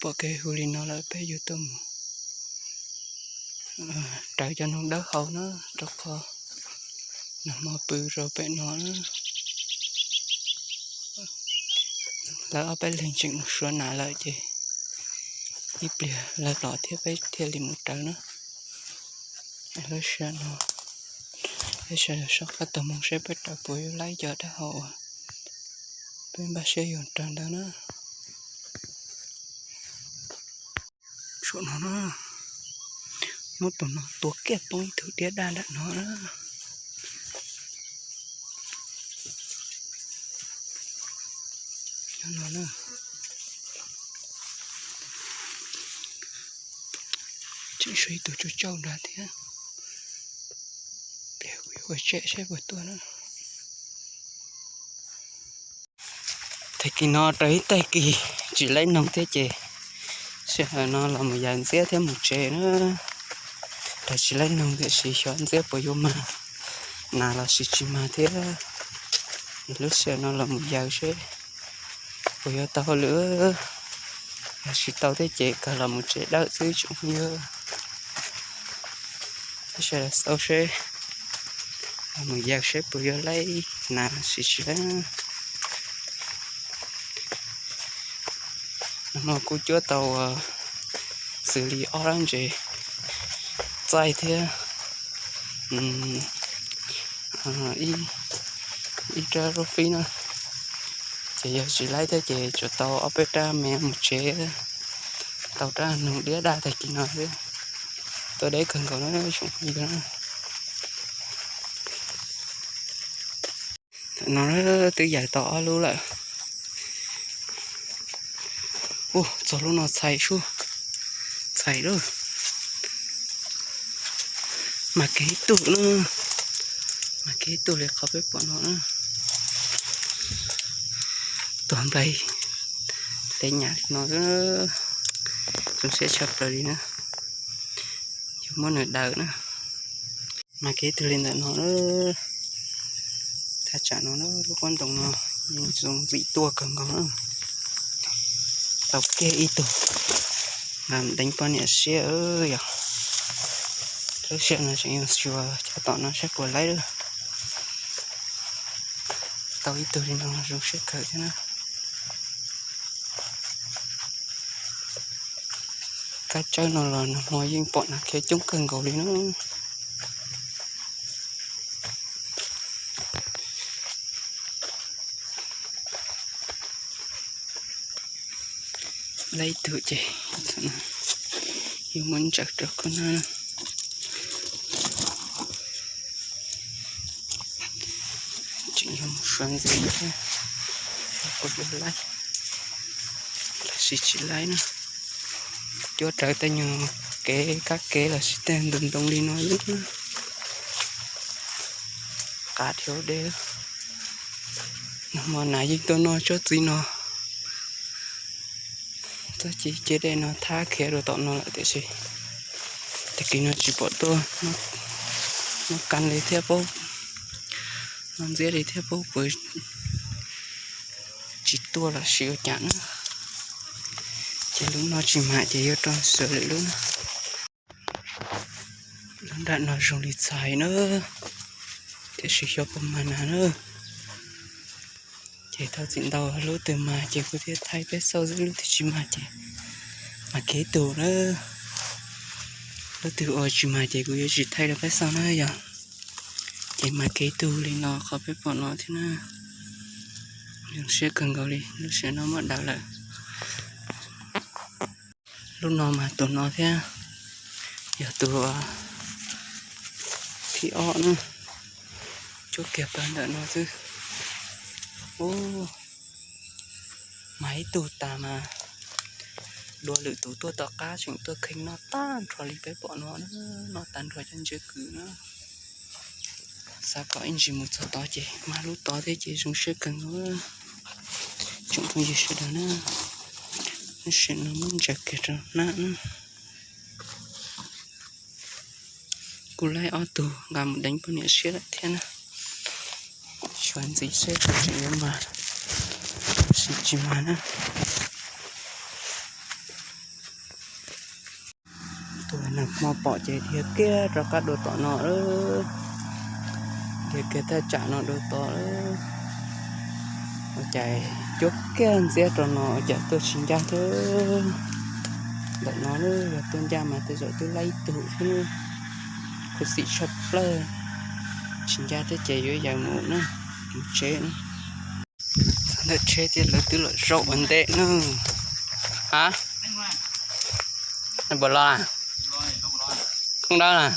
Pom kev hu li no lawm peb yuav tuaj mus raws cov noog dawb hau na, rau qhov nag hmo pw rau pem no na. Lawv ob peb leeg tseem mus suav nas lawm ces ib pliag lawv los thiab peb thiaj li mus raws na. Lub sij hawm no peb sawv daws soj qab taug moo seb peb raws puas yuav laib cov dawb hau uas peb npaj siab yuav raws ntawd na. Saum no na, muab tus no tua kiag poob ib tug diab daj nram no na. Nyob no na, tseem tshuav ib tug tsuj tsauj nrad thiab. Pliag kuv yuav ua tsem seb puas tuaj na. Tag kis no raws ib tag kis tsis laib noog thiab ces sij hawm no los mus yaws ntxiab thiab mus tsev na. Raws tsis laib noog tiam sis xyov ntxiab puas yuav mag, nas los sis tsis mag thiab. Lub sij hawm no los mus yaws seb puas yuav tau hauj lwm, yog tsis tau thiab ces kawg los mus tsev dawm xwb tsoom phooj ywg. Peb sawv daws xauj seb, los mus yaws seb puas yuav laib nas sis tsis laib. Nag hmo kuj cuab tau xws li ob rab ntses txaij thiab ib rab rub fib na. Ces yog tsis laib thiab ces tsuas tau ob peb rab me mus tsev, tau rab noog diab daj tag kis no xwb. Tuaj deb kawg nkaus na tsoom phooj ywg na. Tam no twb yaws tau ob lub lawm. Ua txog lub no txhais sub, txhais lawm. Mas kev ib tug na, mas kev ib tug li qhov peb pom no na. Tuag nplaig hle nyam li no, zoo siab tshaj plaws li na. Yuav muab nws daws na. Mas kev ib tug li ntawm no, thaj tsam no lub qab ntoo no yeej zoo vim tuaj kawg nkaus na. Tau kiag ib tug nqa deev poj niam siab yog. Lub sij hawm no tseem yuav xyuas cov tom no saib puas laib lawm. Tau ib tug li no zoo siab kawg thiab na. Kab tsawb no los nag hmo yeej pom nas khiav coob kawg nkaus li na. Laib tug ces yuav muab ntsaws rau khub na. Tseem yuav mus suav ntxiv thiab, kuv yuav laib los sis tsis laib na. Cuab rawv tej nyuag kev kab kev los sis tej ntoo ntoo li no xwb. Qav dhia deb. Nag hmo nas yeej tuaj noj tsob txiv no, tsob txiv ceg dej no thab khiav rau tom no lawm tiam sis tag kis no tsis pom tuaj. Noj qab li thiab paub, noj ntxiab li thiab paub puas tsis tuaj los sis ua cas na. Ces lub no tsis mag ces yuav rau xyuas lwm lub na. Lub nram no zoo li txhais na, tiam sis xyov puas mag nas na. Ces thov txim ntau, lub twg mag ces kuv thiaj thaij peb xauj xwb, lub twg tsis mag ces mas kev tug na. Lub twg uas tsis mag ces kuv yuav tsis thaij rau peb xauj na yog. Ces mas kev tug li no qhov peb pom no thiab na. Zoo siab kawg nkaus li, lub sij hawm no muab daws lawm. Lub no mas tus no thiab, yog tus thib ob na, cuab kiag pawg ntawm no xwb. Ub, mas ib tug tas mas dua lwm tus tuaj tom qab tseem tuaj kheej noj tag nrho li peb pom no, noj tag nrho cov ntses kwm na. Xav kom ib ntsis mus txog tod ces mag lub tod thiab ces zoo siab kawg nkaus. Tsoom phooj ywg sawv daws na, lub sij hawm no muab ntsaws kiag rau hnab na. Kuj laib ob tug nqa mus deev poj niam siab lawm thiab na. Xyuas ntxiv seb puas tseem yuav mag, sis tsis mag na. Nag hmo pom ces dhia kiag rov qab dua tom no lawm. Dhia kiag thaj tsam no dua tod lawm. Ua cas cuab kiag ntxiab rau no ua cas tuaj tsis ncaj thiab. Ntawm no lawm yog tuaj ncaj mas tej zaum twb laib tug thiab. Khuv xim tshaj plaws. Tsis ncaj thiab ces yuav yawm mus na, mus tsev na. Ntawm tsheb thiab lawv twb los zaum ua ntej na. Ha, nws puas los? Khoob dawb na.